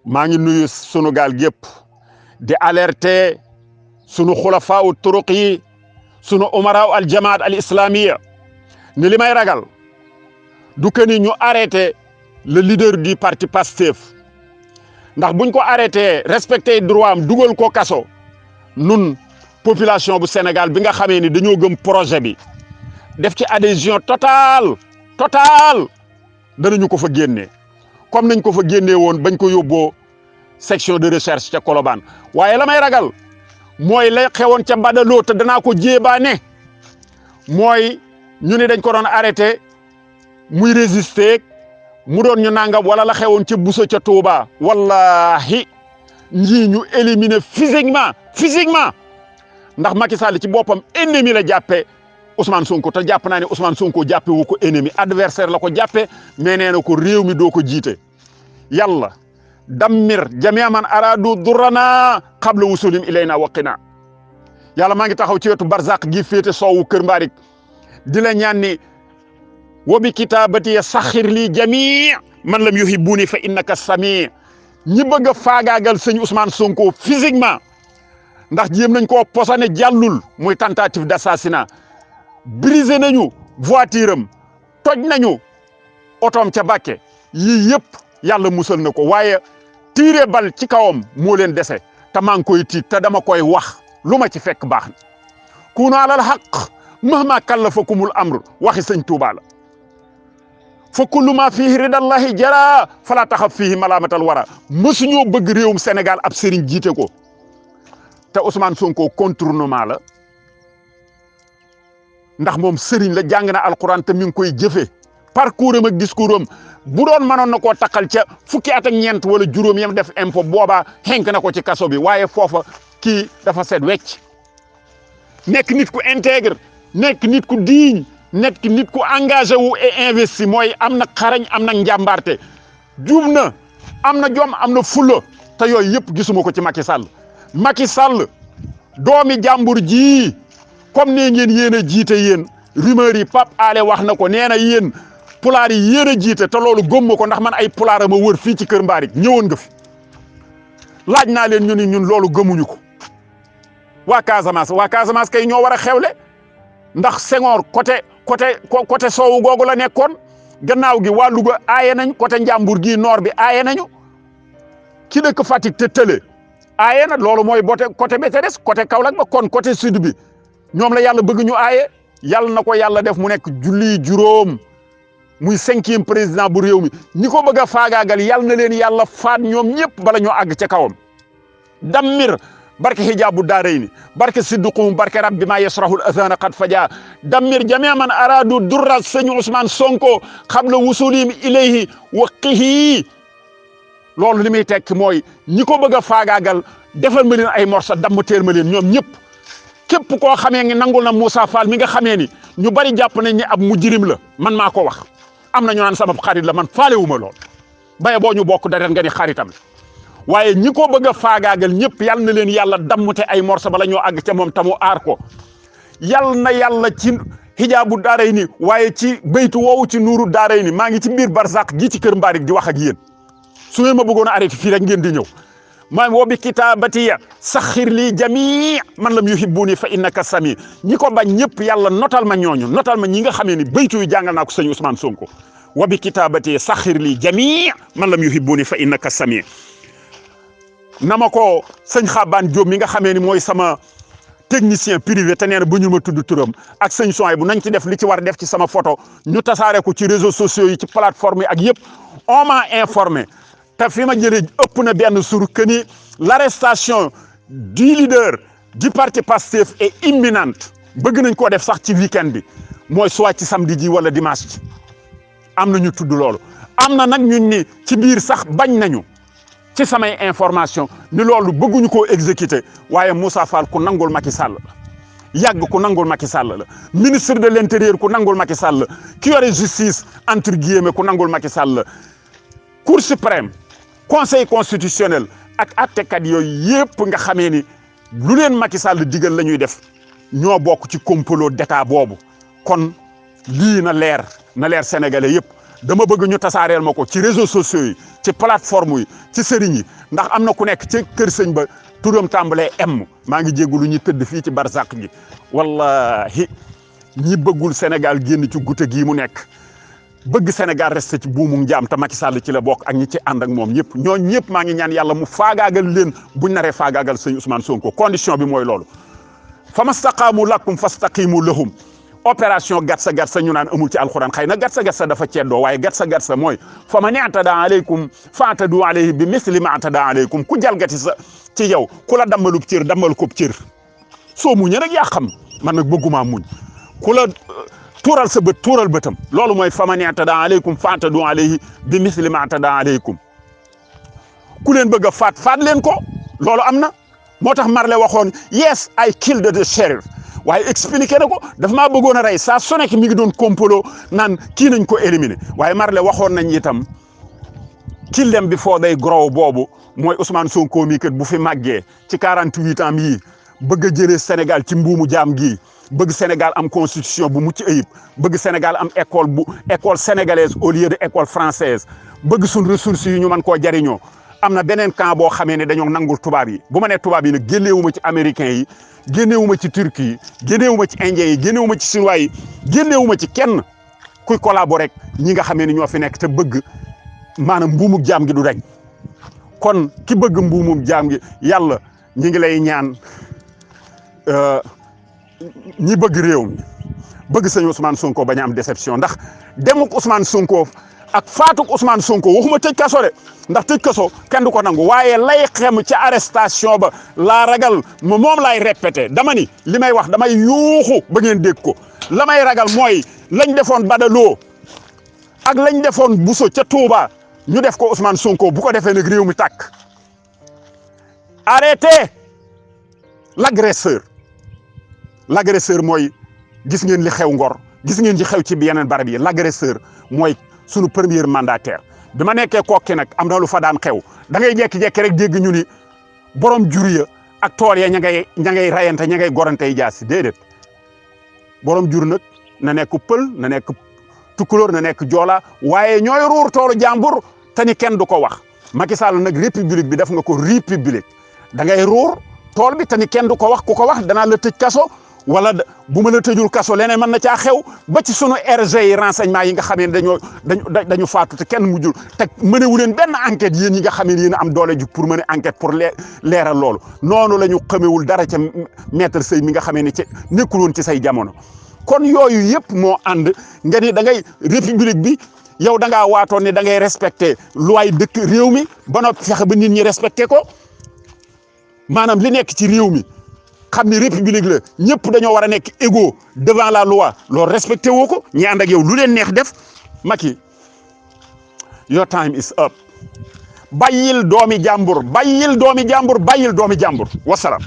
maa ngi nuyu sunu gaal gépp di alerter sunu xulafaaw turuq yi sunu umaraaw al jamaat al islamiya ni li may ragal du que ni ñu arrêté le leader du parti Pastef ndax buñ ko arrêté respecté droit am dugal ko kaso nun population bu Sénégal bi nga xamee ni dañoo gëm projet bi def ci adhésion totale danañu ko fa génnee comme nañ ko fa génnee woon bañ ko yóbboo section de recherche ca Colobane waaye la may ragal mooy la xewoon ca Badaloo te danaa ko jéebaane mooy ñu ne dañ ko doon arrêté muy résister mu doon ñu nangam wala la xewoon ca Bousso ca Touba wallahi ñii ñu éliminer physiquement ndax Macky Sall ci boppam ennemi la jàppee Ousmane Sonko te jàpp naa ne Ousmane Sonko jàppe wu ko ennemi adversaire la ko jàppe mais nee na ko réew mi doo ko jiite yàlla dammir jamia man aradu durrana qabla wusulim ilayna waqina yàlla maa ngi taxaw ci wetu barzaq gi féete soowu Kër Mbaarik di la ñaan ni wa bi kitaabati saxir lii jami man lam yuhibbuni fa innaka sami ñi bëgg a faagaagal sëñ Ousmane Sonko physiquement ndax jéem nañ koo posone jàllul muy tentative d'assassinat brisé nañu voiture am toj nañu otoom ca Bakke yii yëpp yàlla musal na ko waaye tiire bal ci kawam moo leen dese te maa ngi koy tiit te dama koy wax lu ma ci fekk baax na kuunu alal haqq mahma kallafakumul amr waxi sëñ Tuubaa la fa kullu ma fihi ridallahi jara fala taxaf fihi malamatal wara mësuñoo bëgg réewum Sénégal ab sëriñ jiite ko te Ousmane Sonko contournement la ndax moom sëriñ la jàng na alquran te mi ngi koy jëfee parcours am ak discours am bu doon mënoon na koo takkal ca fukki at ak ñeent wala juróom yam def impôt boobaa xenk na ko ci kaso bi waaye foofa kii dafa set wecc nekk nit ku intègre nekk nit ku digne nekk nit ku engagé wu et investi mooy am na xarañ am na njàmbaarte juum na am na jom am na fulla te yooyu yëpp gisuma ko ci Macky Sall Macky Sall doomi jàmbur ji comme nee ngeen yéen a jiite yéen rumeur yi Pape Alé wax na ko nee na yéen pulaar yi yéen a jiite te loolu gëmma ko ndax man ay pulaar a ma wër fii ci Kër Mbaarik ñëwoon nga fi laaj naa leen ñu ni ñun loolu gëmuñu ko waa Casamance kay ñoo war a xewle ndax Senghor côté soowu googu la nekkoon gannaaw gi waa Louga aaye nañ côté Njàmbur gi nord bi aaye nañu ki dëkk Fatick te tële aaye na loolu mooy côté bi te des côté Kaolack ba kon côté sud bi ñoom la yàlla bëgg ñu aaye yàlla na ko yàlla def mu nekk julli juróom muy 5e président bu réew mi ñi ko bëgg a faagaagal yàlla na leen yàlla faat ñoom ñëpp bala ñoo àgg ca kawam dammir barke hijaabu daarayni barke siddiqum barke rabbi ma yasrahul azana qad faja dammir jamia man aradu durra sëñ Ousmane Sonko qabla wusulim ilayhi waqihi loolu li muy tekki mooy ñi ko bëgg a faagaagal defal ma leen ay morsa damm teel ma leen ñoom ñëpp képp koo xamee ngi nangul na Moussa Fall mi nga xamee ni ñu bari jàpp nañ ni ab mujrim la man maa ko wax am na ñu naan sama xarit la man faalewuma lool baye boo ñu bokk dara nga ni xaritam la waaye ñi ko bëgg a faagaagal ñëpp yal na leen yàlla dammute ay morsa bala ñoo àgg ca moom tamu aar ko yal na yàlla ci hijaabu daaray ni waaye ci baytu woowu ci nuuru daaray ni maa ngi ci biir barzaq gi ci Kër Mbaarik di wax ak yéen su ngeen ma bëggoon a arrêté fii rek ngeen di ñëw maa woo bi kitaabatiya saxir lii jami man lam yuhibbuni fa innaka sami ñi ko bañ ñëpp yàlla notal ma ñooñu notal ma ñi nga xamee ni baytu yu jàngal naa ko sëñ Ousmane Sonko wa bi kitaabatiya saxir lii jami man lam yuhibbuni fa innaka sami na ma ko sëñ Xabaan Diop mi nga xamee ni mooy sama technicien privé te nee na bu ñu ma tudd turam ak sëñ Soy bu nañ ci def li ci war def ci sama photo ñu tasaare ko ci réseaux sociaux yi ci plateforme yi ak yëpp on m'a informé te fi ma jëlee ëpp na benn sur que ni l'arrestation du leader du parti Pastef est imminente bëgg nañ koo def sax ci week-end bi mooy soit ci samedi ji wala dimanche ci am na ñu tudd loolu am na nag ñun ni ci biir sax bañ nañu ci samay information ni loolu bëgguñu koo exécuter waaye Moussa Fall ku nangul Macky Sall la yàgg ku nangul Macky Sall la ministre de l'intérieur ku nangul Macky Sall la ki yore justice entre guillemets ku nangul Macky Sall la cour suprême conseil constitutionnel ak attekat yooyu yëpp nga xamee ni lu leen Macky Sall digal la ñuy def ñoo bokk ci complot d'état boobu kon lii na leer sénégalais yëpp dama bëgg ñu tasaareel ma ko ci réseaux sociaux yi ci plateforme yi ci sëriñ yi ndax am na ku nekk ci kër sëñ ba turam tàmbalee M maa ngi jégalu ñu tëdd fii ci barzak ji wallahi ñi bëggul Sénégal génn ci gute gii mu nekk bëgg Sénégal resté ci buumu njaam te Macky Sall ci la bokk ak ñi ci ànd ak moom ñëpp ñooñu ñëpp maa ngi ñaan yàlla mu faagaagal leen buñ naree faagaagal sëñ Ousmane Sonko condition bi mooy loolu fa mastaqaamu lakum fastaqimu lahum opération gatsa gatsa ñu naan amul ci alxuraan xëy na gatsa gatsa dafa ceddoo waaye gatsa gatsa mooy fa man i'tada aleykum fa'tadu alayhi bi misli ma i'tada aleykum ku jalgati sa ci yow ku la dammalub cër dammal ko cër soo muñee nag yaa xam man nag bëgguma muñ ku la tuural sa bët tuural bëtam loolu mooy fa man i'tada aleykum fa'tadu alayhi bi misli ma i'tada aleykum ku leen bëgg a faat leen ko loolu am na moo tax Marley waxoon yes I killed the sheriff waaye expliqué na ko dafa maa bëggoon a rey saa su nekk mi ngi doon complot naan kii nañ ko éliminer waaye Marley waxoon nañ itam kill them before they grow boobu mooy Ousmane Sonko mi kat bu fi màggee ci 48 ans yii bëgg a jëlee Sénégal ci mbuumu jaam gii bëgg Sénégal am constitution bu mucc ayib bëgg Sénégal am école sénégalaise au lieu de école française bëgg suñ ressources yi ñu mën koo jariñoo am na beneen camp boo xamee ne dañoo nangul tubaab yi bu ma nee tubaab yi nag génneewuma ci américains yi génneewuma ci turki yi génneewuma ci indiens yi génneewuma ci chinois yi génneewuma ci kenn kuy collaborer rek ñi nga xamee ne ñoo fi nekk te bëgg maanaam mbuumug jaam gi du dañ kon ki bëgg mbuumug jaam gi yàlla ñi ngi lay ñaan ñi bëgg réew mi bëgg sëñ Ousmane Sonko bañ a am déception ndax demuk Ousmane Sonko ak faatuk Ousmane Sonko waxuma tëj kaso de ndax tëj kaso kenn du ko nangu waaye lay xem ca arrestation ba laa ragal moom laay répété dama ni li may wax damay yuuxu ba ngeen dégg ko la may ragal mooy lañ defoon Badaloo ak lañ defoon Bousso ca Touba ñu def ko Ousmane Sonko bu ko defee nag réew mi tàkk arrêtez l'agresseur mooy gis ngeen li xew Ngor gis ngeen ci xew ci yeneen barab yi l'agresseur mooy sunu premier mandataire bi ma nekkee kokki nag am na lu fa daan xew da ngay jekki-jekki rek dégg ñu ni borom jur ya ak tool ya ña ngay rayante ña ngay gorantey jaasi déedéet borom jur nag na nekk pël na nekk tukulóor na nekk joola waaye ñooy ruur toolu jàmbur te ni kenn du ko wax Macky Sall nag république bi def nga ko république da ngay ruur tool bi te ni kenn du ko wax ku ko wax danaa la tëj kaso wala bu ma la tëjul kaso leneen mën na caa xew ba ci sunu RG yi renseignement yi nga xamee ne dañu faatu te kenn mujjul te mënewu leen benn enquête yéen ñi nga xamee ne yéen a am doole ju pour mën a enquête pour leeral loolu noonu la ñu xamewul dara ca maître Sey mi nga xamee ne ci nekkul woon ci say jamono kon yooyu yëpp moo ànd nga ni da ngay république bi yow da ngaa waatoon ne da ngay respecté loi dëkk réew mi ba noppi fexe ba nit ñi respecté ko maanaam li nekk ci réew mi xam ni république la ñëpp dañoo war a nekk égaux devant la loi loolu respecté woo ko ñi ànd ak yow lu leen neex def Macky your time is up bàyyil doomi jàmbur wasalaam